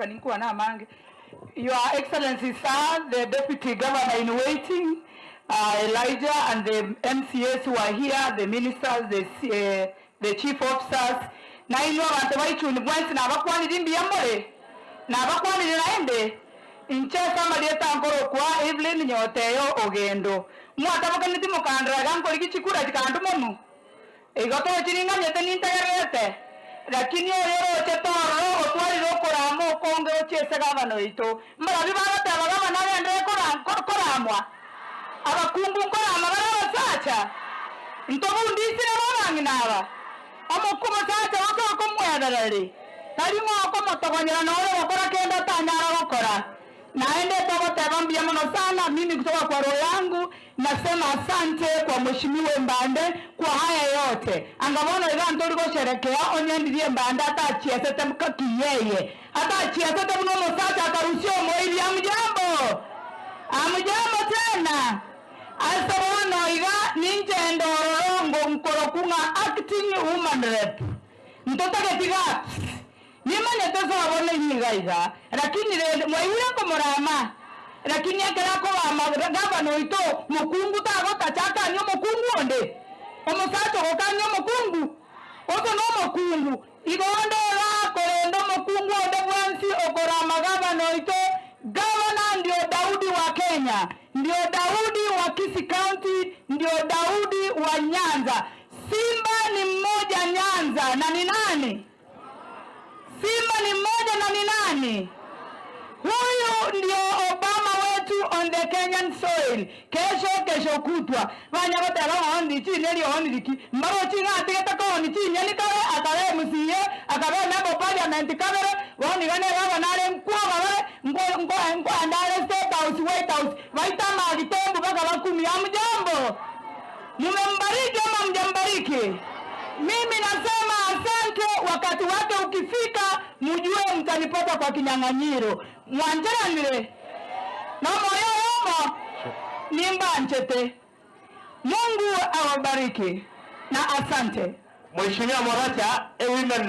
Ninkotaboka ninkwane amange. Your Excellency Sir, the Deputy Governor in waiting, Elijah and the MCAs who are here, the ministers, the, the chief officers, nainwe abanto ba Ichuni mwensi nabakwaniri mbuya more? Nabakwanire naende? Inche ase amarieta nkorokwa Evelyn Nyoteyo Ogendo. Mwatabokaneti mokandora iga nkorigia chikura chikandu monwe? Igo tochiring'anyete nintegererete, lakini oyo oroche tororo otwarire okorama okonge gochia ase gavana oito. Mbarabio bagoteba gavana agenderere koramwa? Abakungu nkorama bare abasacha? Ntobundisire aba abang'ina aba? Omosacha gose okomwebereria, tari ng'o okomotogonyera nore gokora kende otanyara gokora. Naende togoteba mbuya mono sana, mimi kutoka kwa roho yangu nasema asante kwa Mheshimiwa Mbande kwa haya yote. Anga bono iga ntori gosherekea onye ndirie Mbande atachiesete kiyeye, atachiesete buna omosacha akarusia omoibi. Hamjambo? Hamjambo tena? Ase bono iga ninche ndororo ngo nkoroku ng'a acting woman rep. Ntotageti gaps. Nimanyete sobo nainwe iga iga, lakini rende mwaigure nkomorama. Lakini ekero akogamba gavana oito mokungu tagotacha akanie omokungu onde, omosacha ogokania omokungu, gose nomokungu. Igo onde iga korende omokungu onde bwensi okorama gavana oito, gavana ndio Daudi wa Kenya, ndio Daudi wa Kisii County, ndio Daudi wa Nyanza. Simba ni mmoja Nyanza na ni nani? Simba ni mmoja na ni nani? Huyu ndio Obama wetu on the Kenyan soil. Kesho kesho kutwa banya goteba ng'a ondi chinyeni ooniri ki? Mbarochi ng'a atigete kooni chinyeni kare akaba MCA akaba member of parliament kabere bono iga nere abana are nkwoga bare nkoenda are state house white house baita amagitombu baka bakumia hamjambo? Mumembariki ama hamjambariki? Mimi nasema asante, wakati wake ukifika mjue mtanipata kwa kinyang'anyiro. Mwancheranire nomoyo oyomo? Nimbanchete. Mungu awabariki na asante. Mheshimiwa Moracha, e women rep.